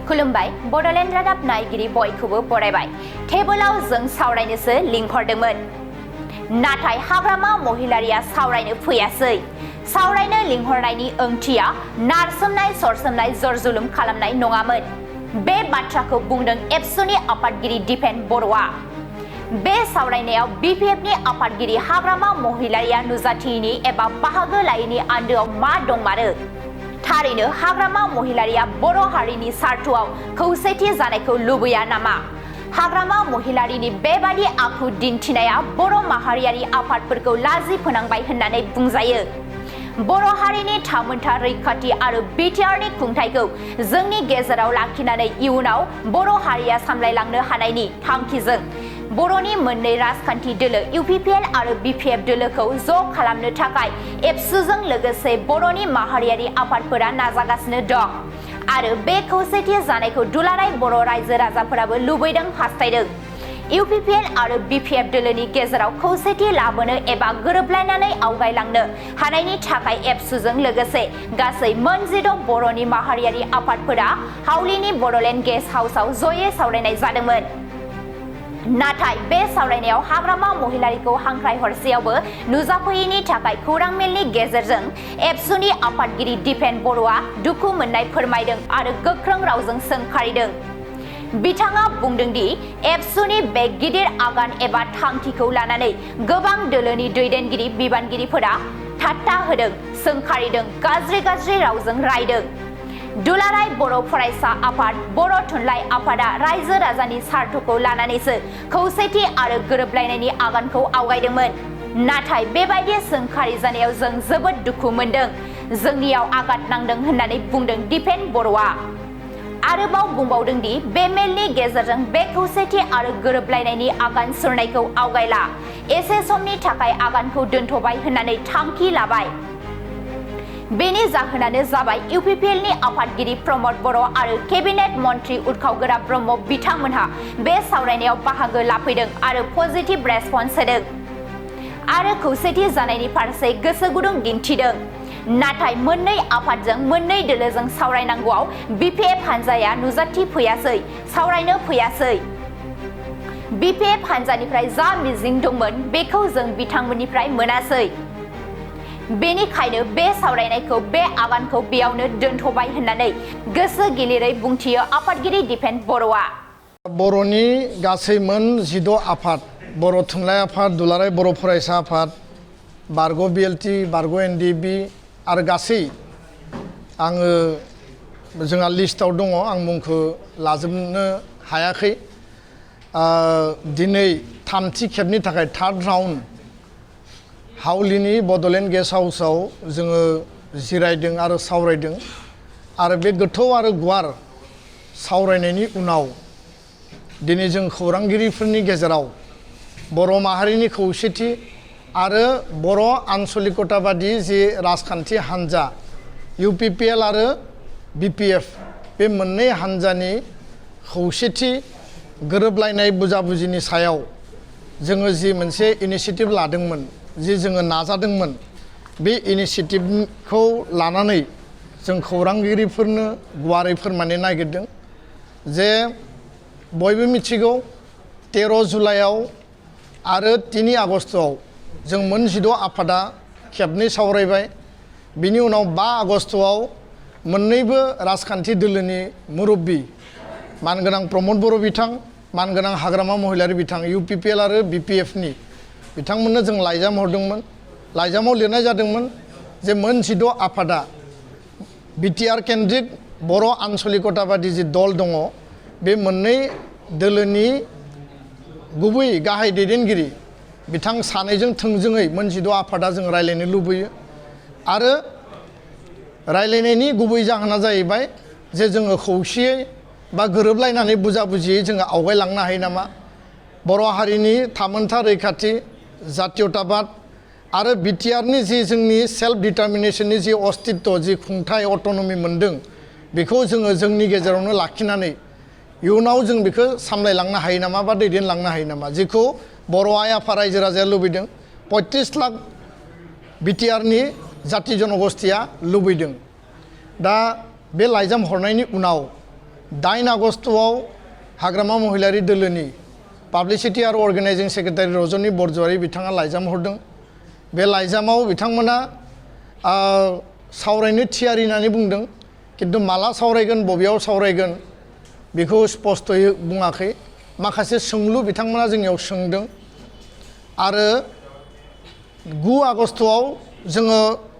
खुलुमबाय बडलेण्ड रादाब नायगिरि बयखौबो बरायबाय टेबोलाव जों सावरायनोसो लिंहरदोंमोन नाथाय हाग्रामा महिलारिया सावरायनो फैयासै सावरायनो लिंहरनायनि ओंथिया नारसोमनाय सरसोमनाय जरजुलुम खालामनाय नङामोन बे बाथ्राखौ बुंदों एबसुनि आफादगिरि दिपेन बर'आ बे सावरायनायाव बिपिएफनि आफादगिरि हाग्रामा महिलारिया नुजाथियैनि एबा बाहागो लायैनि आन्दोआव मा दंमारो थारैनो हाग्रामा महिलारिया बर' हारिनि सार्थआव खौसेथि जानायखौ लुबैया नामा हाग्रामा महिलारिनि बेबादि आखु दिन्थिनाया बर' माहारियारि आफादफोरखौ लाजि फोनांबाय होननानै बुंजायो बर' हारिनि थामोनथा रैखाथि आरो बिटिआरनि खुंथायखौ जोंनि गेजेराव लाखिनानै इयुनाव बर' हारिया सामलायलांनो हानायनि थांखिजों बर'नि मोननै राजखान्थि दोलो इउपिपिएल आरो बिपिएफ दोलोखौ ज' खालामनो थाखाय एबसुजों लोगोसे बर'नि माहारियारि आफादफोरा नाजागासिनो दं आरो बे खौसेथि जानायखौ दुलाराय बर' रायजो राजाफोराबो लुबैदों हास्थायदों इउपिपिएल आरो बिपिएफ दोलोनि गेजेराव खौसेथि लाबोनो एबा गोरोबलायनानै आवगायलांनो हानायनि थाखाय एबसुजों लोगोसे गासै मोन 16 बर'नि माहारियारि आफादफोरा हावलिनि बडलेण्ड गेस्ट हाउसआव जयै सावरायनाय जादोंमोन नाथाय बे सावरायनायाव हाग्रामा महिलारिखौ हांख्राय हरसेयावबो नुजाफैयैनि थाखाय खौरां मेलनि गेजेरजों एबसुनि आफादगिरि दिपेन बर'आ दुखु मोननाय फोरमायदों आरो गोख्रों रावजों सोंखारिदों बिथाङा बुंदों दि एबसुनि बे गिदिर आगान एबा थांखिखौ लानानै गोबां दोलोनि दैदेनगिरि बिबानगिरिफोरा ठाट्टा होदों सोंखारिदों गाज्रि रावजों रायदों दुलाराय बर' फरायसा आफाद बर' थुनलाइ आफादा रायजो राजानि सार्थखौ लानानैसो खौसेथि आरो गोरोबलायनायनि आगानखौ आवगायदोंमोन नाथाय बेबायदि सोंखारि जानायाव जों जोबोद दुखु मोनदों जोंनियाव आघात नांदों होननानै बुंदों दिपेन बर'आ आरोबाव बुंबावदों दि बे मेलनि गेजेरजों बे खौसेथि आरो गोरोबलायनायनि आगान सुरनायखौ आवगायला एसे समनि थाखाय आगानखौ दोनथ'बाय होननानै थांखि लाबाय बेनि जाहोनानो जाबाय इउपिपिएलनि आफादगिरि प्रमद बर' आरो केबिनेट मन्त्रि उरखावगोरा ब्रह्म बिथांमोनहा बे सावरायनायाव बाहागो लाफैदों आरो पजिटिभ रेसपन्स होदों आरो खौसेथि जानायनि फारसे गोसो गुदुं दिन्थिदों नाथाय मोननै आफादजों मोननै दोलोजों सावरायनांगौआव बिपिएफ हानजाया नुजाथि फैयासै सावरायनो फैयासै बिपिएफ हानजानिफ्राय जा मिजिं दंमोन बेखौ जों बिथांमोननिफ्राय मोनासै बेनिखायनो बे सावरायनायखौ बे आगानखौ बेयावनो दोनथ'बाय होननानै गोसो गिलिरै बुंथियो आफादगिरि दिपेन बर'आ बर'नि गासै मोन 16 आफाद बर' थुनलाइ आफाद दुलाराय बर' फरायसा आफाद बारग' बिएलटि बारग' एनडिबि आरो गासै आङो जोंहा लिस्टआव दङ आं मुंखौ लाजोबनो हायाखै दिनै थामथि खेबनि थाखाय थार्ड राउन्ड हावलिनि बडलेण्ड गेस्ट हाउसआव जोङो जिरायदों आरो सावरायदों आरो बे गोथौ आरो गुवार सावरायनायनि उनाव दिनै जों खौरांगिरिफोरनि गेजेराव बर' माहारिनि खौसेथि आरो बर' आन्सलिकताबादि जि राजखान्थि हान्जा इउपिपिएल आरो बिपिएफ बे मोननै हान्जानि खौसेथि गोरोबलायनाय बुजाबुजिनि सायाव जोङो जि मोनसे इनिशिएटिभ लादोंमोन जि जोङो नाजादोंमोन बे इनिशिएटिभखौ लानानै जों खौरांगिरिफोरनो गुवारै फोरमायनो नागिरदों जे बयबो मिथिगौ 13 जुलाइआव आरो 3 आगस्तआव जों मोन 16 आफादा खेबनै सावरायबाय बिनि उनाव 5 आगस्तआव मोननैबो राजखान्थि दोलोनि मुरब्बि मानगोनां प्रमद बर' बिथां मानगोनां हाग्रामा महिलारि बिथां इउपिपिएल आरो बिपिएफनि बिथांमोननो जों लाइजाम हरदोंमोन लाइजामाव लिरनाय जादोंमोन जे मोन 16 आफादा बिटिआर केन्द्रिक बर' आन्सलिकताबादि जि दल दङ बे मोननै दोलोनि गुबै गाहाय दैदेनगिरि बिथां सानैजों थोंजोङै मोन 16 आफादा जों रायलायनो लुबैयो आरो रायलायनायनि गुबै जाहोना जाहैबाय जे जोङो खौसेयै बा गोरोबलायनानै बुजाबुजियै जोङो आवगायलांनो हायो नामा बर' हारिनि थामोनथा रैखाथि जातीयताबाद आरो बिटिआरनि जि जोंनि सेल्फ डिटारमिनेशननि जि अस्तित्व जि खुंथाय अट'नमि मोनदों बेखौ जोङो जोंनि गेजेरावनो लाखिनानै इयुनाव जों बेखौ सामलायलांनो हायो नामा बा दैदेनलांनो हायो नामा जेखौ बर' आइ आफा रायजो राजाया लुबैदों 35 लाख बिटिआरनि जाति जनगोष्ठीया लुबैदों दा बे लाइजाम हरनायनि उनाव 9 आगस्टआव हाग्रामा महिलारि दोलोनि पाब्लिसिटि आरो अर्गानाइजिं सेक्रेटारि रजनी बरज'वारि बिथाङा लाइजाम हरदों। बे लाइजामाव बिथांमोना सावरायनो थियारि होननानै बुंदों, किन्तु माला सावरायगोन बबेयाव सावरायगोन बेखौ स्पष्टयै बुङाखै। माखासे सोंलु बिथांमोना जोंनियाव सोंदों आरो 9 आगस्टआव जोङो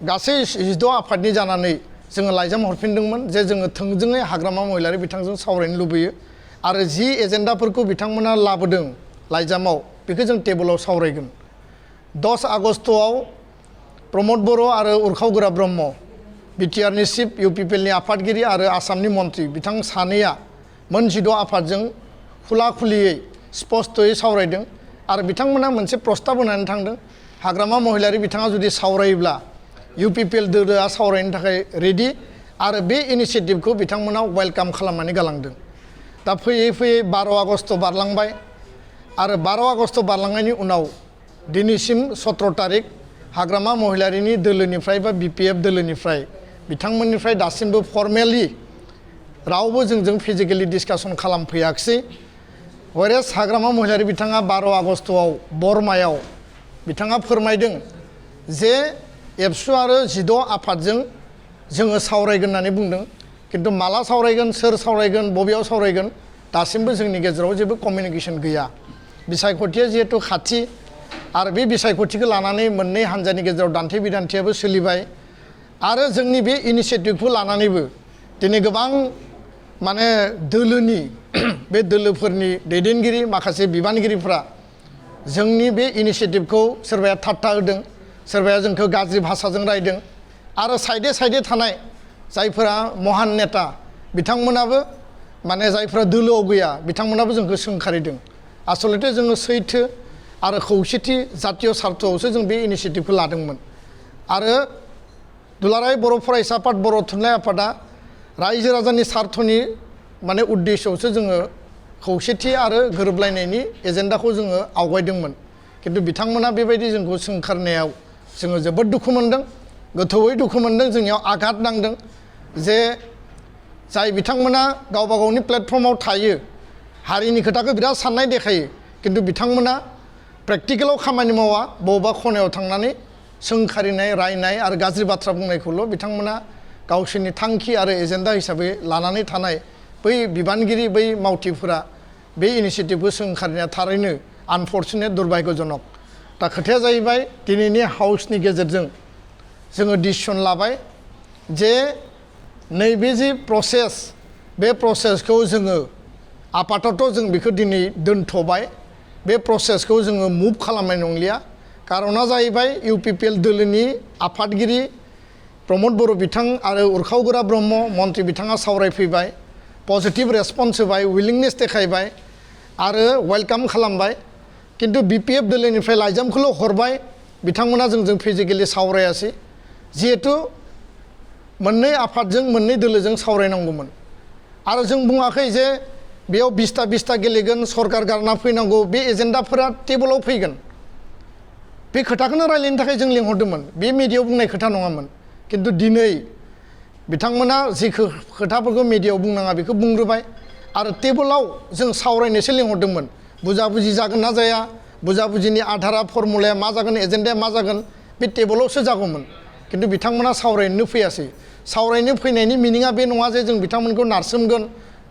गासै 16 आफादनि जानानै जोङो लाइजाम हरफिनदोंमोन जे जोङो थोंजोङै हाग्रामा महिलारि बिथांजों सावरायनो लुबैयो आरो जि एजेन्डाफोरखौ बिथांमोना लाबोदों लाइजामाव बेखौ जों टेबोलाव सावरायगोन। 10 आगस्टआव प्रमद बर' आरो उरखाव गोरा ब्रह्म बिटिआरनि चिफ इउपिपिएलनि आफादगिरि आरो आसामनि मन्त्रि बिथां सानैया मोन 16 आफादजों खुला खुलियै स्पष्टयै सावरायदों आरो बिथांमोना मोनसे प्रस्ताब होनानै थांदों। हाग्रामा महिलारि बिथाङा जुदि सावरायोब्ला इउपिपिएल दोलोआ सावरायनो थाखाय रेडि आरो बे इनिशिएटिभखौ बिथांमोना वेलकाम खालामनानै गालांदों। दा फैयै फैयै 12 आगस्ट बारलांबाय आरो 12 आगस्ट बारलांनायनि उनाव दिनैसिम 17 तारिख हाग्रामा महिलारिनि दोलोनिफ्राय बा बिपिएफ दोलोनिफ्राय बिथांमोननिफ्राय दासिमबो फर्मेलि रावबो जोंजों फिजिकेलि डिसकासन खालामफैयाखिसै। वेरेस हाग्रामा महिलारि बिथाङा 12 आगस्टआव बरमायाव बिथाङा फोरमायदों जे एबसु आरो 16 आफादजों जोङो सावरायगोन होननानै बुंदों, किन्तु माला सावरायगोन सोर सावरायगोन बबेयाव सावरायगोन दासिमबो जोंनि गेजेराव जेबो कमिउनिकेसन गैया। बिसायख'थिया जिहेतु खाथि आरो बे बिसायख'थिखौ लानानै मोननै हान्जानि गेजेराव दान्थे बिदान्थेयाबो सोलिबाय आरो जोंनि बे इनिशिएटिभखौ लानानैबो दिनै गोबां माने दोलोनि बे दोलोफोरनि दैदेनगिरि माखासे बिबानगिरिफ्रा जोंनि बे इनिशिएटिभखौ सोरबाया थाट्टा होदों, सोरबाया जोंखौ गाज्रि भाषाजों रायदों आरो साइडे थानाय जायफोरा महान नेता बिथांमोनाबो माने जायफोरा दोलोआव गैया बिथांमोनाबो जोंखौ सोंखारिदों। आसलथे जोङो सैथो आरो खौसेथि जातीय सार्थआवसो जों बे इनिशिएटिभखौ लादोंमोन आरो दुलाराय बर' फरायसा आफाद बर' थुनलाइ आफादा रायजो राजानि सार्थनि माने उद्देश्यआवसो जोङो खौसेथि आरो गोरोबलायनायनि एजेन्डाखौ जोङो आवगायदोंमोन, किन्तु बिथांमोना बेबायदि जोंखौ सोंखारनायाव जोङो जोबोद दुखु मोनदों, गोथौयै दुखु मोनदों। जोंनियाव आघात नांदों जे जाय बिथांमोना गावबा गावनि प्लेटफर्माव थायो हारिनि खोथाखौ बिराद साननाय देखायो, किन्तु बिथांमोना प्रेक्टिकेलाव खामानि मावा, बबेबा खनायाव थांनानै सोंखारिनाय रायनाय आरो गाज्रि बाथ्रा बुंनायखौल' बिथांमोना गावसोरनि थांखि आरो एजेन्डा हिसाबै लानानै थानाय बै बिबानगिरि बै मावथिफोरा बे इनिशिएटिभखौ सोंखारिनाया थारैनो आनफर्चुनेट दुर्भाग्यजनक। दा खोथाया जाहैबाय दिनैनि हाउसनि गेजेरजों जोङो डिसिसन लाबाय जे नैबे जि प्रसेस बे प्रसेसखौ जोङो आपातत' जों बेखौ दिनै दोनथ'बाय, बे प्रसेसखौ जोङो मुभ खालामनाय नंलिया। कारना जाहैबाय इउपिपिएल दोलोनि आफादगिरि प्रमद बर' बिथां आरो उरखाव गोरा ब्रह्म मन्त्रि बिथाङा सावरायफैबाय, पजिटिभ रेसपन्स होबाय, उइलिंनेस देखायबाय आरो वेलकाम खालामबाय, किन्तु बिपिएफ दोलोनिफ्राय लाइजामखौल' हरबाय, बिथांमोना जोंजों फिजिकेलि सावरायासै। जिहेतु मोननै आफादजों मोननै दोलोजों सावरायनांगौमोन आरो जों बुङाखै जे बेयाव 20ता गेलेगोन सरकार गारना फैनांगौ, बे एजेन्डाफोरा टेबोलाव फैगोन बे खोथाखौनो रायलायनो थाखाय जों लिंहरदोंमोन, बे मिडियायाव बुंनाय खोथा नङामोन। किन्तु दिनै बिथांमोना जि खोथाफोरखौ मिडियायाव बुंनाङा बेखौ बुंग्रोबाय आरो टेबोलाव जों सावरायनोसो लिंहरदोंमोन। बुजाबुजि जागोन ना जाया, बुजाबुजिनि आधारा फर्मुलाया मा जागोन, एजेन्डाया मा जागोन बे टेबोलावसो जागौमोन, किन्तु बिथांमोना सावरायनो फैयासै। सावरायनो फैनायनि मिनिङा बे नङा जे जों बिथांमोनखौ नारसोमगोन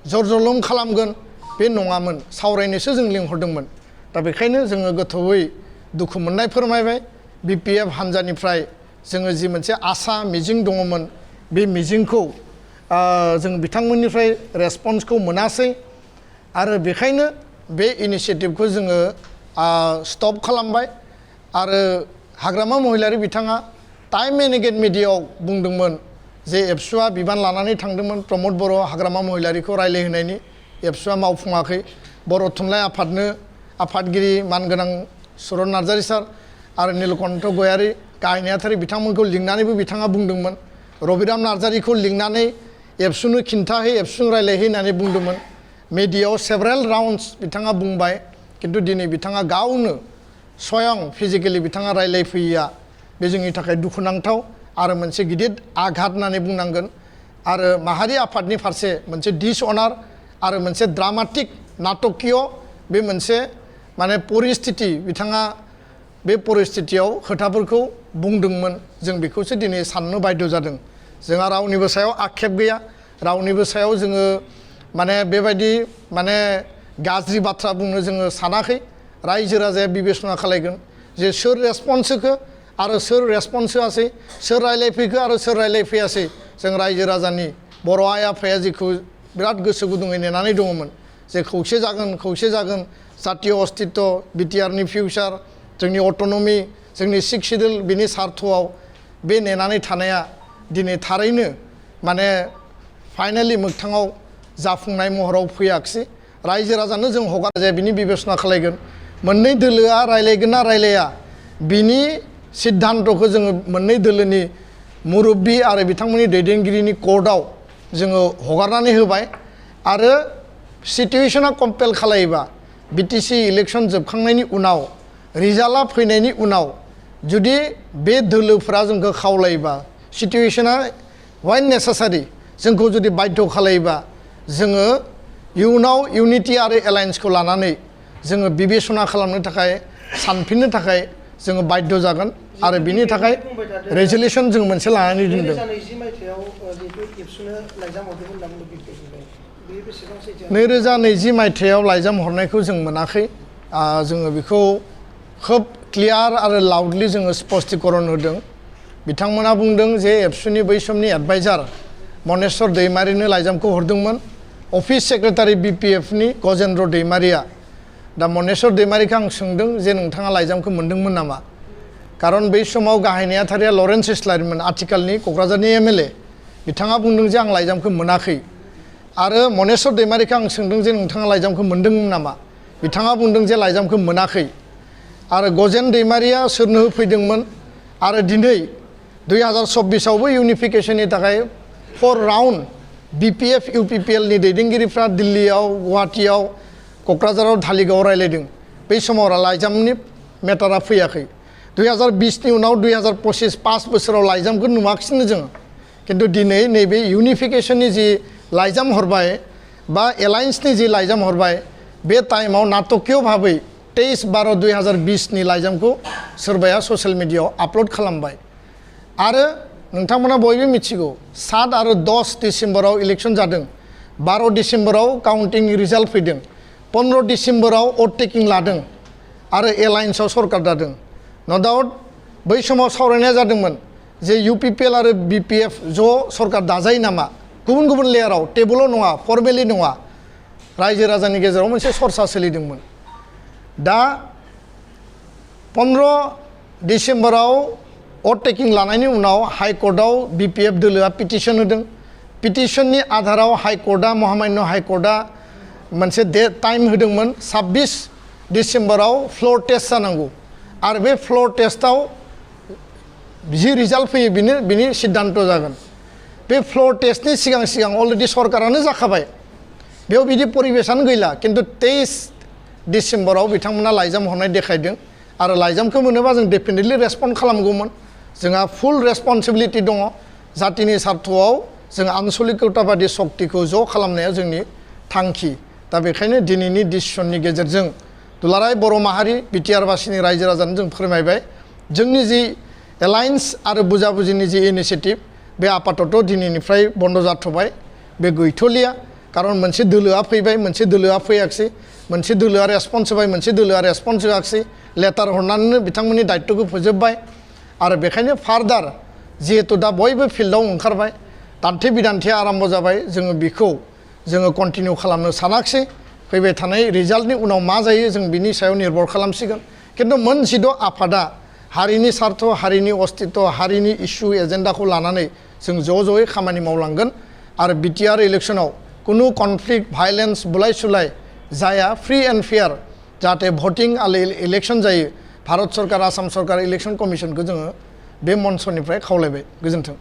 जरजलम खालामगोन, बे नङामोन, सावरायनोसो जों लिंहरदोंमोन। दा बेखायनो जोङो गोथौयै दुखु मोननाय फोरमायबाय। बिपिएफ हान्जानिफ्राय जोङो जि मोनसे आसा मिजिं दङमोन बे मिजिंखौ जों बिथांमोननिफ्राय रेसपन्सखौ मोनासै आरो बेखायनो बे इनिशिएटिभखौ जोङो स्टप खालामबाय आरो हाग्रामा महिलारि बिथाङा टाइम एन्ड एगेन मिडियायाव बुंदोंमोन जे एबसुआ बिबान लानानै थांदोंमोन प्रमद बर' हाग्रामा महिलारिखौ रायलायहोनायनि, एबसुआ मावफुङाखै। बर' थुनलाइ आफादनो आफादगिरि मानगोनां सुरन नार्जारि सार आरो नीलकण्ठ गयारि गाहाय नेहाथारि बिथांमोनखौ लिंनानैबो बिथाङा बुंदोंमोन, रबिराम नार्जारिखौ लिंनानै एबसुनो खिन्थाहै एबसुजों रायलायहै होननानै बुंदोंमोन। मिडियायाव सेभारेल राउन्डस बिथाङा बुंबाय, किन्तु दिनै बिथाङा गावनो स्वयं फिजिकेलि बिथाङा रायलायफैयैया बे जोंनि थाखाय दुखुनांथाव आरो मोनसे गिदिर आघात होननानै बुंनांगोन आरो माहारि आफादनि फारसे मोनसे डिसअनार आरो मोनसे ड्रामाटिक नाटकीय बे मोनसे माने परिस्थिति बिथाङा बे परिस्थितियाव खोथाफोरखौ बुंदोंमोन जों बेखौसो दिनै साननो बाध्य जादों जोंहा रावनिबो सायाव आक्षेप गैया रावनिबो सायाव जोङो माने बेबायदि माने गाज्रि बाथ्रा बुंनो जोङो सानाखै रायजो राजाया बिबेसना खालायगोन जे सोर रेसपन्स होखो आरो सोर रेसपन्स होआसै सोर रायलायफैखो आरो सोर रायलायफैयासै जों रायजो राजानि बर' आइ आफाया जेखौ बिराद गोसो गुदुङै नेनानै दङमोन जे खौसे जागोन जातीय अस्तित्व बिटिआरनि फिउचार जोंनि अट'नमि जोंनि सिक्स सिडिउल बिनि सार्थआव बे नेनानै थानाया दिनै थारैनो माने फाइनालि मोगथाङाव जाफुंनाय महराव फैयाखिसै रायजो राजानो जों हगार जाया बिनि बिबेसना खालायगोन मोननै दोलोआ रायलायगोन ना रायलाया बिनि सिद्धान्तखौ जोङो मोननै दोलोनि मुरब्बी आरो बिथांमोननि दैदेनगिरिनि कर्टआव जोङो हगारनानै होबाय आरो सिटुएशना कम्पेल खालायोबा बिटिसि इलेक्शन जोबखांनायनि उनाव रिजाल्टआ फैनायनि उनाव जुदि बे दोलोफोरा जोंखौ खावलायोबा सिटुएशना वाइन नेसेसारि जोंखौ जुदि बाध्य खालायोबा जोङो इयुनाव इउनिटि आरो एलायन्सखौ लानानै जोङो बिबेसना खालामनो थाखाय सानफिननो थाखाय जोङो बाध्य जागोन आरो बिनि थाखाय रेजोलिउसन जों मोनसे लानानै दोनदों 2020 मायथाइयाव लाइजाम हरनायखौ जों मोनाखै जोङो बेखौ खोब क्लियार आरो लाउडलि जोङो स्पष्टीकरण होदों बिथांमोना बुंदों जे एबसुनि बै समनि एडभाइजार मनेस्वर दैमारिनो लाइजामखौ हरदोंमोन अफिस सेक्रेटारि बिपिएफनि गजेन्द्र दैमारिया दा मनेस्वर दैमारिखौ आं सोंदों जे नोंथाङा लाइजामखौ मोनदोंमोन नामा खारन बै समाव गाहाय नेहाथारिया लरेन्स इस्लारिमोन आथिखालनि क'क्राझारनि एमएलए बिथाङा बुंदों जे आं लाइजामखौ मोनाखै आरो मनेस्वर दैमारिखौ आं सोंदों जे नोंथाङा लाइजामखौ मोनदोंमोन नामा बिथाङा बुंदों जे लाइजामखौ मोनाखै आरो गजेन दैमारिया सोरनो होफैदोंमोन आरो दिनै 2024आवबो इउनिफिकेशननि थाखाय 4 राउन्ड बिपिएफ इउपिपिएलनि दैदेनगिरिफ्रा दिल्लीयाव गुवाहाटीयाव क'क्राझाराव धालिगावआव रायलायदों बै समाव लाइजामनि मेटारा फैयाखै 2020नि उनाव 2025 5 बोसोराव लाइजामखौ नुवाखिसैनो जों किन्तु दिनै नैबे इउनिफिकेशननि जि लाइजाम हरबाय बा एलायन्सनि जि लाइजाम हरबाय बे टाइमाव नाटकीय भाबै 23/12/2020 नि लाइजामखौ सोरबाया ससियेल मिडियायाव आपल'ड खालामबाय आरो नोंथांमोना बयबो मिथिगौ 7 आरो 10 डिसेम्बराव इलेक्शन जादों 12 डिसेम्बराव काउन्टिं रिजाल्ट फैदों 15 डिसेम्बराव वोट टेकिं लादों आरो एलायन्सआव सरकार दादों न' डाउट बै समाव सावरायनाया जादोंमोन जे इउपिपिएल आरो बिपिएफ ज' सरकार दाजायो नामा गुबुन गुबुन लेयाराव टेबुलाव नङा फर्मेलि नङा रायजो राजानि गेजेराव मोनसे सरसा सोलिदोंमोन दा 15 डिसेम्बराव वोट टेकिं लानायनि उनाव हाइकर्टआव बिपिएफ दोलोआ पिटिशन होदों पिटिशननि आधाराव हाइकर्टआ महामान्य हाइकर्टआ मोनसे टाइम होदोंमोन 26 डिसेम्बराव फ्लोर टेस्ट जानांगौ आरो बे फ्लोर टेस्टआव जि रिजाल्ट फैयो बिनि सिद्धान्त जागोन बे फ्लोर टेस्टनि सिगां अलरेडि सरकारानो जाखाबाय बेयाव बिदि परिबेसानो गैला किन्तु 23 डिसेम्बराव बिथांमोना लाइजाम हरनाय देखायदों आरो लाइजामखौ मोनोबा जों डेफिनेटलि रेसपन्ड खालामगौमोन जोंहा फुल रेसपन्सिबिलिटि दङ जातिनि सार्थआव जों आनसलिकताबादि शक्तिखौ ज' खालामनाया जोंनि थांखि दा बेखायनो दिनैनि डिसिसननि गेजेरजों दुलाराय बर' माहारि बिटिआरबासिनि रायजो राजानो जों फोरमायबाय जोंनि जि एलायन्स आरो बुजाबुजिनि जि इनिशिएटिभ बे आपातत दिनैनिफ्राय बन्द जाथ'बाय बे गैथ'लिया खारन मोनसे दोलोआ फैबाय मोनसे दोलोआ फैयाखिसै मोनसे दोलोआ रेसपन्स होबाय मोनसे दोलोआ रेसपन्स होआखिसै लेटार हरनानैनो बिथांमोननि दायित्वखौ फोजोबबाय आरो बेखायनो फार्दार जिहेतु दा बयबो फिल्डआव ओंखारबाय दान्थे बिदान्थेया आराम्भ जाबाय जोङो बेखौ जोङो कन्टिनिउ खालामनो सानाखिसै फैबाय थानाय रिजाल्टनि उनाव मा जायो जों बिनि सायाव निर्भर खालामसिगोन किन्तु मोनसेद' आफादा हारिनि सार्थ हारिनि अस्तित्व हारिनि इस्यु एजेन्डाखौ लानानै जों ज'यै खामानि मावलांगोन आरो बिटिआर इलेक्शनाव कुनु कनफ्लिक्ट भायलेन्स बुलाय सुलाय जाया फ्रि एन्ड फेयार जाहाथे भटिं आरो इलेक्शन जायो भारत सरकार आसाम सरकार इलेक्शन कमिशनखौ जोङो बे मन्चनिफ्राय खावलायबाय गोजोन्थों